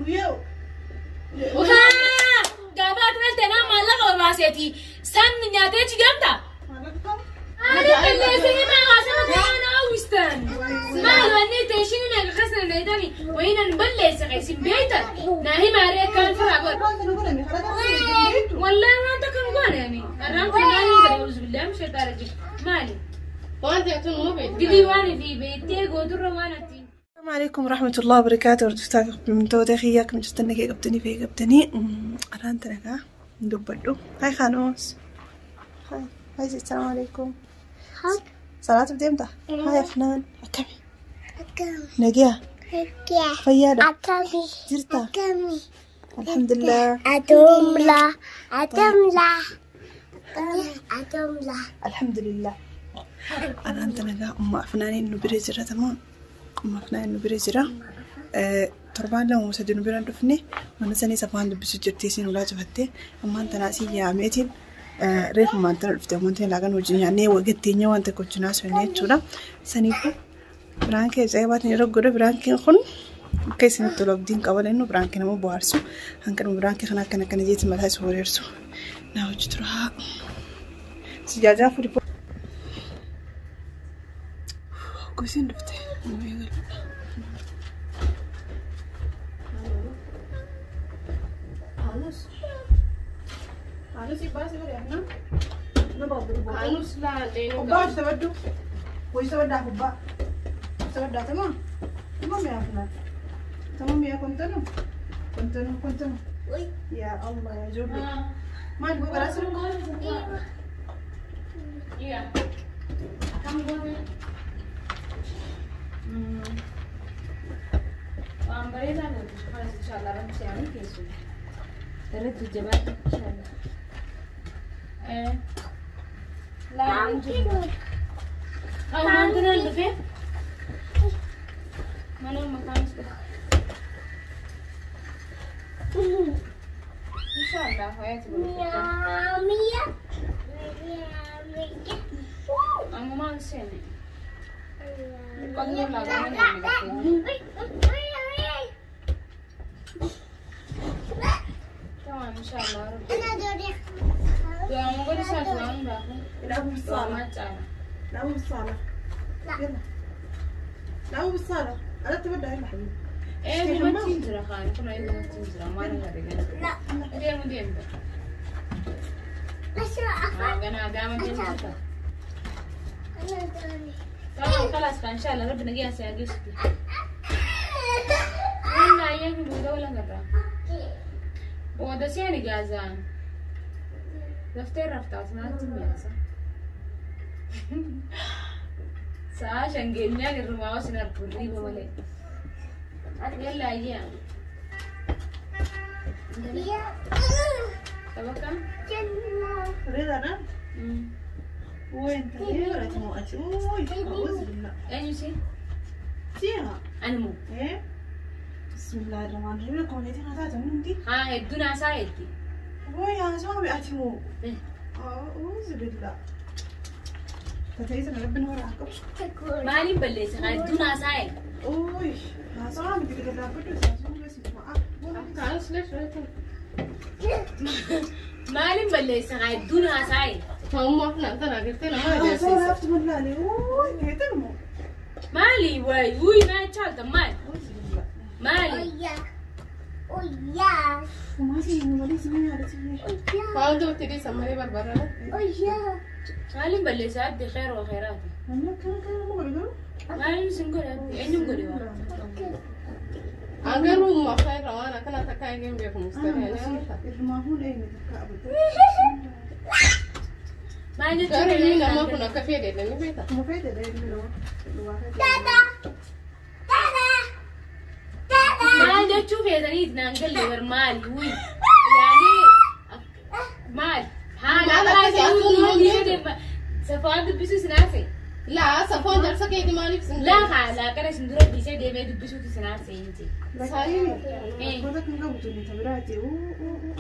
Guyyaa. Haa! Gaafa ati dhalte naa maallaqa barbaaseeti. San nyaatee achi deemta? Ani balleessanii maa haasama kanaa na hawwistan. Maal wanni teeshinii meeqa keessa na dheeytani wayii nan balleesse ka isin beeytan. Naa himaaree akkaan firaa godha. Waan nu godhame karaa kan Wallahi waan takka hin goone ani. Arraan kun maal hin godhe auzubillahi min shaytaan rajiim. Maali? Waan ta'etu numa beekti. Dilii waan fi beektee gooturra waan ati. السلام عليكم ورحمة الله وبركاته. Hordoftoota kabajamtoota kiyya, akkam jirtan? Nagee qabdanii fi qabdanii araan tanagaa dubbadhu. Hi Khanos. Hi. Hi, السلام عليكم. Salaatuuf deemta? Hi Afnaan. Akkami? Nagiyaa? Fayyaadha? Jirta? Alhamdulillah. Atumla, atumla, atumla. Alhamdulillah. Araan tanagaa umma Afnaaniin nu bira jira tamaa. Umma Afnaaniin nu bira jira. Torbaan 2 3 nu bira dhufne mana sanii safaan dubbisu jirti isiin ulaa cufattee ammaan tanaa asii yaameetiin reefumaan tana dhufte ammaan laagan wajjin nyaannee waggatteenya waan tokko wajjin haasofne jechuudha. Saniifuu biraankee ajaa'ibaatiin yeroo godhe biraankiin kun akka isinitti tolu abdiin qaba lennu biraankii nama bohaarsu hanqinuma biraankii kana akkana akkana jeetti mataa isa horiirsu naa hojii tura. Sijaajaa fuudhi. Gosiin dhufte. Nama eegalu. Anus. Anus baasi godhe afnaan. Anus laallee nu Kubbaa hojii taphadhu. Hojii taphadhaa kubbaa. Taphadhaa tamam. Tamam yaa Afnaan. Tamam yaa kontanu. Kontanu kontanu. Yaa Allah yaa ijoollee. Maal boo garaa sirbu? Iya. Akkam goone? Waan bareedaa gootu kanas inshallah rabbi si haa keessu. Irratti jabaadhu inshallah. Eh. Laa hin jiru. Waan kanaan dhufee mana makaanis dhufa. Inshallah hoyati godhu. Mia, mia. Ammumaan seene. Qonnoo laagamee namni gattee. Tamam inshallah rabbi. Du'aan godhu isaa du'aan baafu. العبوا بالصالة. Du'aan caala. العبوا بالصالة. يلا. العبوا بالصالة. أنا تبدأ يلا حبيبي. Ee gumatti hin jira kaan kun ee gumatti hin jira maal irra gana. Deemu deemta. Ganaa gaama deemta. Tamam خلاص فان شاء الله ربنا جاي سياجيستي. Wanna ayyaanni booda wala garra. Booda seeni gaazaan. Daftee raftaas naatti mi'aasa. Sa'a shangeenyaan irrumaa wasin argu riiba malee. Yalla ayyaa. Tabakka? رضا أنا وين تغيرت مؤتي أوي أعوذ بالله. Eenyu si? فيها Ani moo? إيه بسم الله الرحمن الرحيم لكم نيتي خطأت من دي. Haa hedduun haasaa heddii. ويا زومي أتمو أعوذ بالله تتيزن ربنا ورا عقب. Maaliin balleessa haa hedduun haasaa heddii. أوي زومي دي كده بدو زومي بس ما Anus leeshu. Maaliin balleessa haa hedduun haasaa heddii. Ta'ummaa Afnaan tana agartee nama زومي ajaa'ibsiisa. عرفت من لا أوي نيتمو. Maali wayi wuyi maa caalta maali? أعوذ بالله. Maali? وما في وليس مين هذا. Waan duutti dhiisan malee barbaadama. Maaliin balleessa addi khayr wa khayraati. أنا كان كان مغرب. Maaliin sin godhe addi eenyuun godhe waa? An garuu umma Afnaan irraa waan akkana takka eegeen beeku mustaqee. ما هو أين تكابد. Maal jechuun Garuu ilmi namaa kun akka fedhe ni beekta. مفيدة لأنه Maal jechuu feetaniit naan galle bar maali wuyi yaani maali haala Maal akkasii atuun maal beektu? Safaan dubbisuu sinaase. Laa safoon jaarsa keeti maaliif sin Laa haa laaqana isin dura dhiisee deemee dubbisuutu sinaase inti.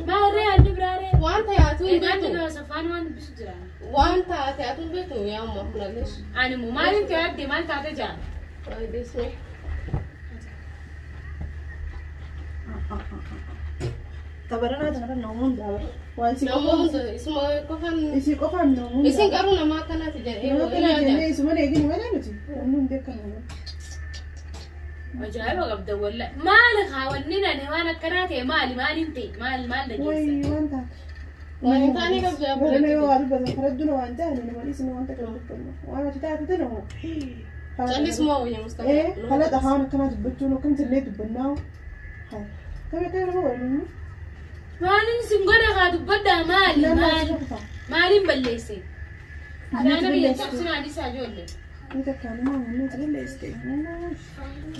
Maarree addi biraaree. Waan tayaatu hin Eegaan beektu. safaan waan dubbisu jira. Waan taate atu hin beektu yaa umma Afnaan. Ani moo maaliin ta'e adde maal taate jaa? Deesme. Tabaranaa tanarra namuun daawwatu. Waan si Namoonni isuma qofaan isii qofaan namuun. isin garuu nama akkanaati jedhee Nama kana jennee isuma eegini malee nuti. Namni hundi akkana. Ajaa'iba qabda wallahi. Maali haa wanni nani waan akkanaa ta'e maali maaliin ta'e maal maal dhageessa? Wayii waan taate. Waan hin taane qabdu yaa Barana yoo waa dubbatan faradduna waan ta'an nama dhiisni waan takka dubbannu. Waan ati taate tana hoo. Callisuma wayya Mustafa. Ee haala afaan akkanaa dubbachuun akkamti illee dubbannaa. Taphee kana nama waliin. Maaliin isin godha haa dubbaddaa maali maali maaliin balleesse? Naannoo biyya cabsinaa dhiisaa ijoollee. Ni takkaanuma namni balleessite.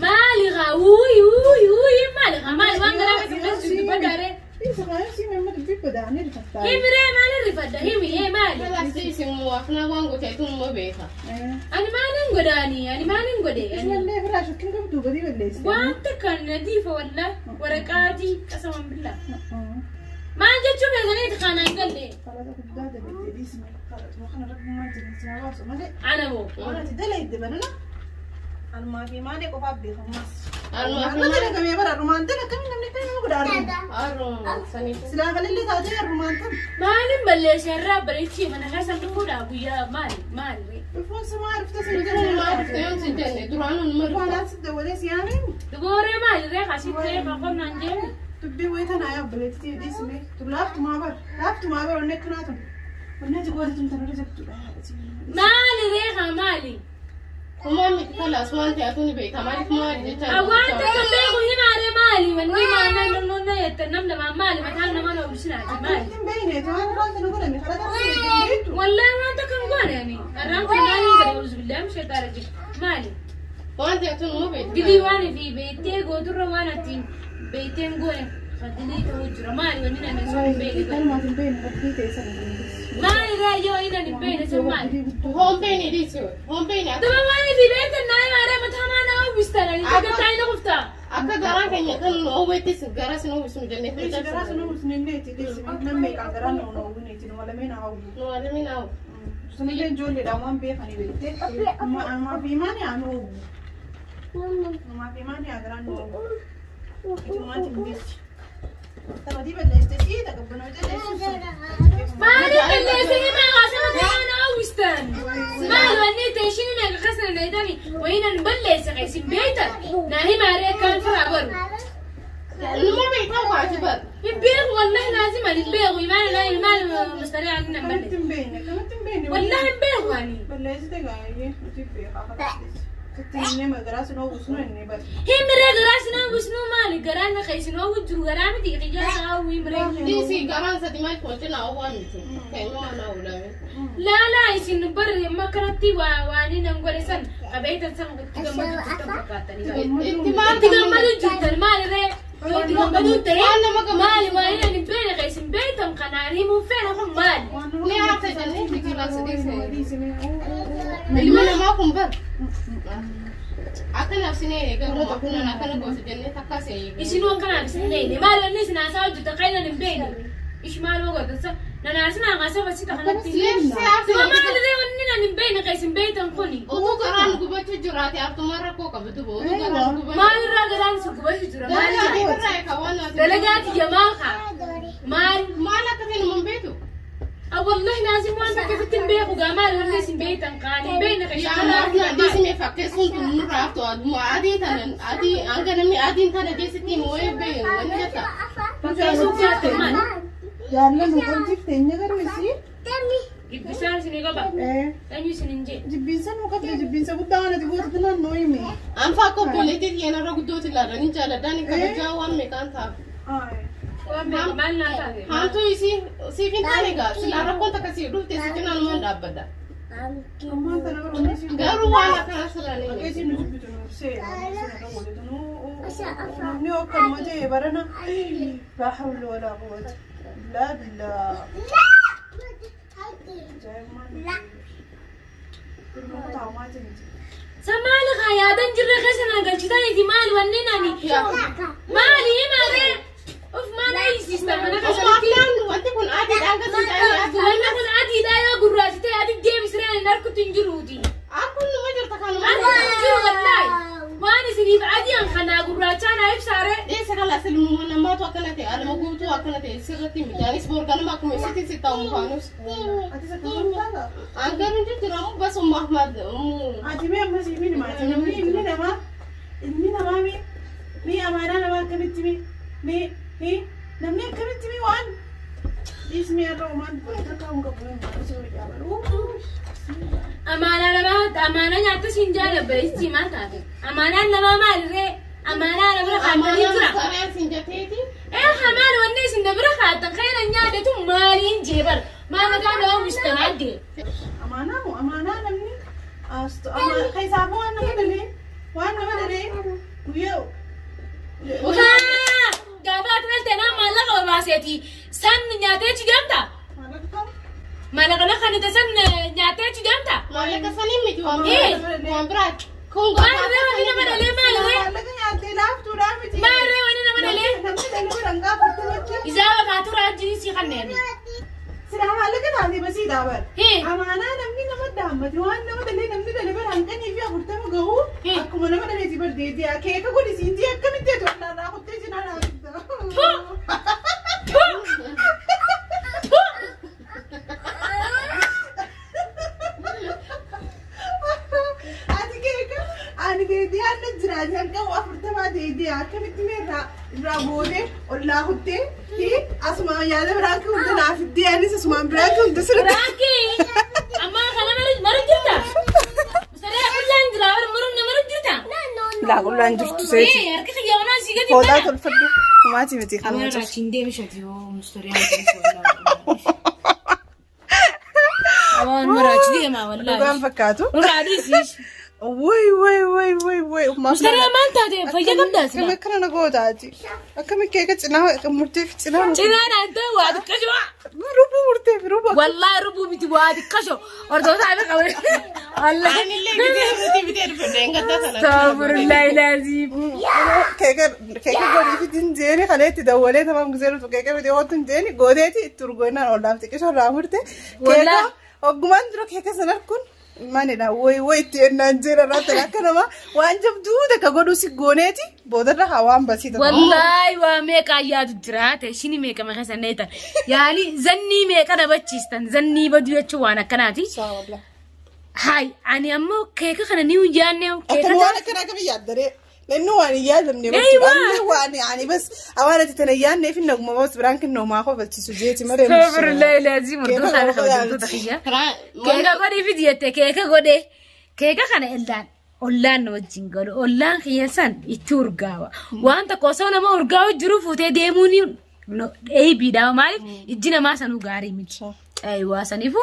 Maali haa wuuyi wuuyi wuuyi maali haa maali waan garaa keessa keessa dubbaddaa ree. Isa kaa si nama dubbii badaanii rifattaa. Himi ree maali rifadda himi ee maali? Kalaas isin afnaa waan gooteetu numa beeka. Ani maaliin godhaani ani maaliin godhe? Isinallee biraa shakkiin qabdu badii balleessite. Wanta kan nadiifa walla waraqaatii qasaman billaa. Maal jechuun beekaniiti kanaan galle? Kalata guddaa dabalatee dhiisne. Kalatuma kana rabbummaan jireenya baasu malee. Ana moo? Waan ati dalayde banana. Anumaa fi maalee qofaaf beekamas. Anumaa fi Amma dalagamee bara rumaan tan akkamiin namni kan nama godha arruma. Arruma saniif. Silaa kanallee taatee arrumaan tan. Maaliin balleesse irraa bareechee mana keessa dhufuudha guyyaa maali maali ree? Dhufuun sumaa dhufte sin Dhufuun maa dhufte yoom si jenne duraanuu numa Dhufuun dhufa. si dawalee si yaameen. Dubooree maali ree kasii ta'ee qonnaan jeeni? Dubbii wayii tanaa yaa obboleettii dhiisne. Tu laaftumaa bara laaftumaa bara onnee akkanaa tun. Onnee ati goote tun tanarra jabduudha. Maali ree haa maali? Kumaa miti kalaas waan ta'etu ni beeka maaliif maali jechaa Wanta kan beeku himaare maali? Wanni maal nonna jettan nam lamaan maali? Mataan nama na oomishinaati maali? Akkamitti hin beekne waan duraan sana godhame karaa ta'uu beektu. Wallahi wanta kan goone ani. Arraan kun maaliin godhe uzubillah sheexaara jira. Maali? Waan ta'etu numa beeka. Dilii waan fi beektee gooturra waan ati beekteen goone dilii ta'uu jira. Maali wanni nani sun hin beekne godhe? Kanumaaf hin beekne rabbii ta'e sana. Maali raayyoo inni hin beekne sun maali? Hombeen dhiisi hombeen Duba maali fi beektan naa himaare mataa maa naa uwwistan ani sagantaa inni kuftaa. akka garaa keenya kan oowwettis gara sin uwwisnu jennee Garaa sun uwwisneeti namni meeqaan garaa nu uwwineeti nu malamee na hawwu. Nu malamee na hawwu. Sunillee ijoolleedhaan waan beekanii beektee ammaa fi maani haa nu hawwu. Ammaa fi maani haa garaa nu hawwu. Ijummaatti hin beekti. Taphati balleessite si taqabbanoo jedhee. Maali balleesse himaa haasama ta'aa naa uwwistan. Maali wanni ta'e ishiin meeqa keessa na idami wayiin balleesse qeessin beektan naa himaare akkaan firaa baru. Numa beekaa waati bar. Hin beeku wallahi laazima hin beeku imaana naa imaana mustarii ani nan Kanatti balleesse. hin beekne kanatti hin beekne. Wallahi hin beeku ani. Balleessite gaa'ee nuti beekaa fakkaatti. Sitti himnee garaa sun uwwisnu inni bari. Himiree garaa sinaa uwwisnuu maali garaan qeessin oowwu jiru garaa miti qiyyaa isaa oowwu himiree. Dhiisi garaan sadi maal wajjin hawwaa miti. Keenyuma na hawwame. Laalaa isin barri amma akkanatti waan nan godhe san qabeeytan san itti gammadu jirtan fakkaatanii. Itti maal Itti gammadu jirtan maalirree yoo itti gammadu ta'e Waan nama gammadu. maali waan ani beene qeessin beektan kanaan himuun feene kun maali? Ni haata jennee itti kalaas dhiise. Ilma namaa kun bar. Akka nafsinee garuu akkunan akkana goota jennee takka seeyyu. Isin waan kanaaf isin leene maali wanni isin haasaa hojjetan kan hin beekne. Ishi maal goota sa nanaarsin haasaa basita kanatti. Sima maalirree wanni nan hin beekne qeessin beektan kuni. Utuu garaan gubachuu jiraate akkuma rakkoo qabdu utuu garaan gubachuu. Maalirraa garaan isin gubachuu jira maali? Dalagaa tiyya maal kaa? Maal? Maal akka ta'e nama hin beektu. والله لازم وانت كيف تنبيخ وقامال والناس بيتن قال بين Yaa dhiisime fakkeessuun kun nurraa haftu adii tana adii hanga namni adiin tana keessatti moo'ee beeku wanni jetta. Jaalala nu qabdiif teenya garuu isii. Jibbisaan isin qaba. Eenyu isin hin jee. Jibbiinsa nu qabdi jibbiinsa guddaa waan ati gootu naannoo himi. Anfa akka obboleettii xiyyeena irra guddooti ilaalan hin jaaladhaan hin kabajaa waan meeqaan ta'a. Waan beeku maal naa taate. Haamtuu isii siif hin taane egaa silaa rakkoon takka sii dhufte si cinaan immoo dhaabbadha. Ammaan tana barumsa isii. Garuu waan akkanaa silaan hin Akka isiin nu jibbitu nu seera. Namni akkanuma ta'e barana. Laa hawla walaa quwwata illaa billah. Samaali haa yaadan jirre keessa naan galchitaniiti maali wanneen ani. Maali himaree. Of maal ayyisiista mana keessatti. Wanti kun adiidhaan gadi jaanii Wanni kun adiidhaa yoo gurraachi ta'e adii deebisiree ani harkutti hin jiruuti. Akkun numa jirta kanuma. Harkutti hin jiru wallaahi. Waan isiniif adii an kanaa gurraachaa naa ibsaaree. Dhiisa kala Kalaas ilmuma namaatu akkana ta'e alama guutuu akkana ta'e sirratti miti. Anis boorganuma akkuma isitti si ta'u mukaanus. Atis akkasuma taata? An garuu hin jiramu bas umma Ahmad. Ati mee ammas ilmi namaati. Namni ilmi namaa ilmi namaa mee mee amaanaa namaa akkamitti mee mee mee namni akkamitti mee waan dhiismee irra uumaan takka hin qabu hin qabu. Amaanaa namaa amaanaa nyaata siin jaalabba maal taate? Amaanaan namaa maalirree? Amaanaa na bira kaatanii jira. Sareen siin jetteeti. Ee hamaan wanni isin na bira kaatan kana nyaadatu maaliin jee bar? Maal mataa nama wistanaa jee? Amaanaa moo amaanaa namni keessaafuu waan nama dalee waan nama dalee guyyaa. Haa! Gaafa ati dhalte naa maallaqa barbaaseeti. San nyaatee achi deemta? Maallaqa na kan san nyaatee achi deemta? Maallaqa sanii miti waan biraati. Kun Maalirree wanni nama dalee maalirree? Maallaqa nyaattee laaftuudhaa miti. Maalirree wanni nama dalee? Namni dalee bira hin gaafatu jechuudha. Isaa bakka raajii si kanneen. Silaa maallaqa taatee basii dhaaban. Hee. Amaanaa namni nama daammate waan nama dalee namni dalee bara hanqanii fi 40 gahu akkuma nama daleeti bar deebi'a. Keeka godhi siin jee akkamitti ati ollaarraa kuttee cinaa dhaabbitta. Ati keeka ani deebi'aan na jiraate hanqa 40 deebi'a akkamitti mee irraa irraa boodee ollaa kuttee fi asumaan yaada biraa akka hunda naaf iddee anis asumaan biraa akka hunda sirriitti. Raakii! Amma kana mara jirta? Saree qullaan jira bara mara jirta? Laa qullaan jirtu seeti. Ee harka xiyyaanaa si gadi Fooxaa tolfadhu. Humaati miti kan Amara hojjetu. rachiin deemishati yoo mustoriyaan Waan maraachi deemaa Dhugaan wallaahi. fakkaatu. Nurraa dhiisiis. Way way way way way. Mustariyaa maal taate fayyaa qabdaa sila? Akkami akkana na gootaati. Akkami keeka cinaa murteef cinaa. Cinaan adda waa xiqqashoo. Rubuu murteef ruba. Wallaahi rubuu miti waa xiqqashoo. Hordoftoota abee qaban. Wallaahi. Anillee bitee miti bitee dhufee gadda sana. Astaghfirullahi laziim. Keeka keeka godhii fitin jeeni kaleetti dawwalee tamam gisee dhufu keeka bitee hootu hin jeeni gooteeti itti urgoonnaan ollaaf xiqqishoo irraa murte. Keeka Wallaahi. oggumaan dura keeka san harkuun manidha way way itti ennaan jeera irratti akka nama waan jabduu takka godhuu si gooneeti boodarra hawaan basiita. Wallaahi waa meeqa ayyaatu jiraate shini meeqa meeqa sanneetan yaani zannii meeqa dhabachiistan zannii baduu jechuun waan akkanaati. Hayi ani ammoo keeka kana ni yaanne keeka Akkam waan akkanaa kam yaaddaree Lanni waan hin yaadamne Eeywa. waan ani bas awaan ati tana yaadneef hin naguma bas biraan kinnoo maa kofalchiisu jeeti malee. Astaghfirullahi laziim hordoftoota Keeka kabajamtoota kiyya. Keeka godhee fidi jette keeka godhee keeka kana illaan ollaan na wajjin galu ollaan kiyya san itti urgaawa waan tokko osoo nama urgaawu jiru fuutee deemuun eebiidha maaliif ijji namaa sanuu gaarii miti. Eeywaa saniifu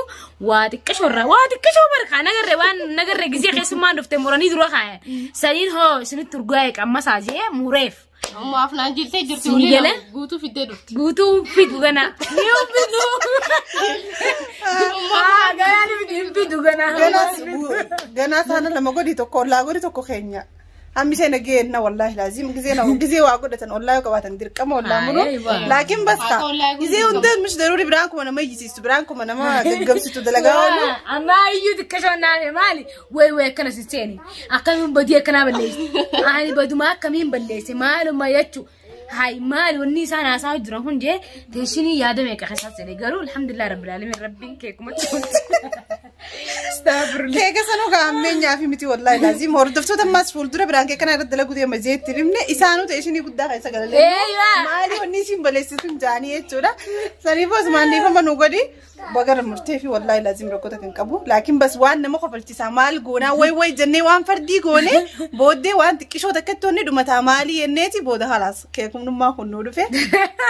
waa xiqqashoo irraa waa xiqqashoo barkaa nagarre waan nagarre gisee keessummaan dhufte muranii dura kaayan saniin hoo isinitti urgaa'e qammasaa jee mureef. Amma afnaan jiltee jirti Siin gala? waliin guutuu fiddee dhufti. Guutuu fidu gana. Ni fidu. Haa ganaa ni fidu gana. Ganaa saana lama godhi tokko ollaa godhi tokko keenya. Hammi ishee nageenna wallaahi laazim gisee na gisee waa godhatan ollaa yoo qabaatan dirqama ollaa muruu. Laakiin bas kaa gisee hunda mish daruuri biraan kuma nama iyyisiistu biraan kuma nama gaggabsitu dalagaa oolu. Amma iyyuu xiqqashoo naame maali? Way way akkana si seeni. Akkamiin badii akkanaa balleesse? Ani baduma akkamiin balleesse? Maaluma jechuu? Hayi maali wanni isaan haasaa jiran kun jee teeshinii yaada meeqa keessaa seene garuu alhamdulillah rabbil alamin rabbiin keekumatti. Astaghfirullah. Keeka sanuu gaammee fi miti wallaahi laazim hordoftoota ammaas fuuldura biraan kee kana irratti dalaguu deema jeetti himne isaanuu ta'e ishinii guddaa keessa galalee. Eeywa. Maali wanni isin balleessitu hin jaanii jechuudha. Saniifuu asumaan dhiifama nu godhi bagara murtee fi wallaahi laazim rakkoo kan qabu. Laakiin bas waan nama kofalchiisaa maal goonaa way way jennee waan fardii goone booddee waan xiqqishoo takkatti wanni dhumataa maalii jenneeti booda halaas keekumnummaa kun nu dhufe.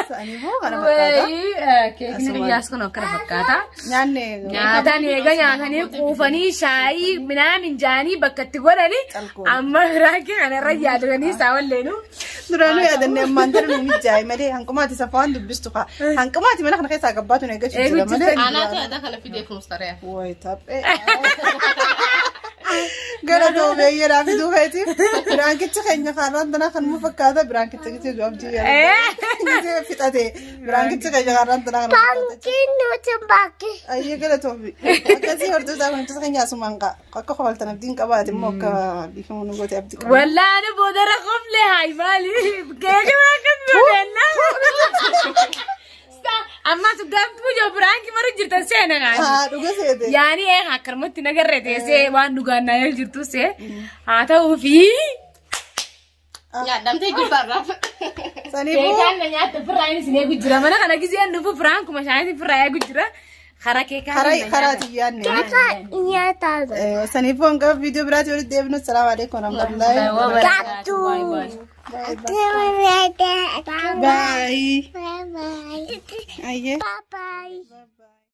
Saniifuu kana fakkaata. Wayii keekni biyyaas kun akkana fakkaata. Nyaanne Nyaatan eega nyaatanii quufanii shaayii minaamin jaanii bakka itti godhani amma biraakii kanarra yaadatanii isaa walleenu. Duraanuu yaadannee ammaan tana nu mijaa'e malee hanqumaati safaan dubbistu kaa. Hanqumaati mana kana keessaa gabbaatu nu eeggachuu jira malee. Anaatu aadaa kana fideef mustariyaa. Way taphee. Gara toobeeyyeedhaa fiduu keetiif biraankichi keenya kaarraan tanaa kan mu fakkaata biraankicha gisee du'aaf jiru gisee fixate biraankichi keenya kaarraan tanaa kan mu fakkaata. Bankiin nuti bakki. Ayyee gara toobi akkasii hordoftaa wantoota keenya asumaan kaa akka kofaltan abdiin qabaate immoo akka dhiifamu nu goote abdii qaba. Wallaan boodarra qofle hayi maali keeka akkas seena kaani. Haa dhuga seete. Yaani akkanumatti nagarree teessee waan dhugaan naa jirtu see haa ta'uu fi Nyaadhamtee jibbaarraa. Saniifuu keekaan na nyaatta firraa inni isin eegu jira. Mana kana giseen dhufu firaan kuma shaanitti firraa eegu jira. Karaa keekaan karaa na nyaata. karaati yaadne. Nyaata. Saniifuu hanga viidiyoo biraatti walitti deebinu. Salaamu alaikum warahmatullahi. Gaatu. Bye Bye bye. bye. Ayyee. Bye bye.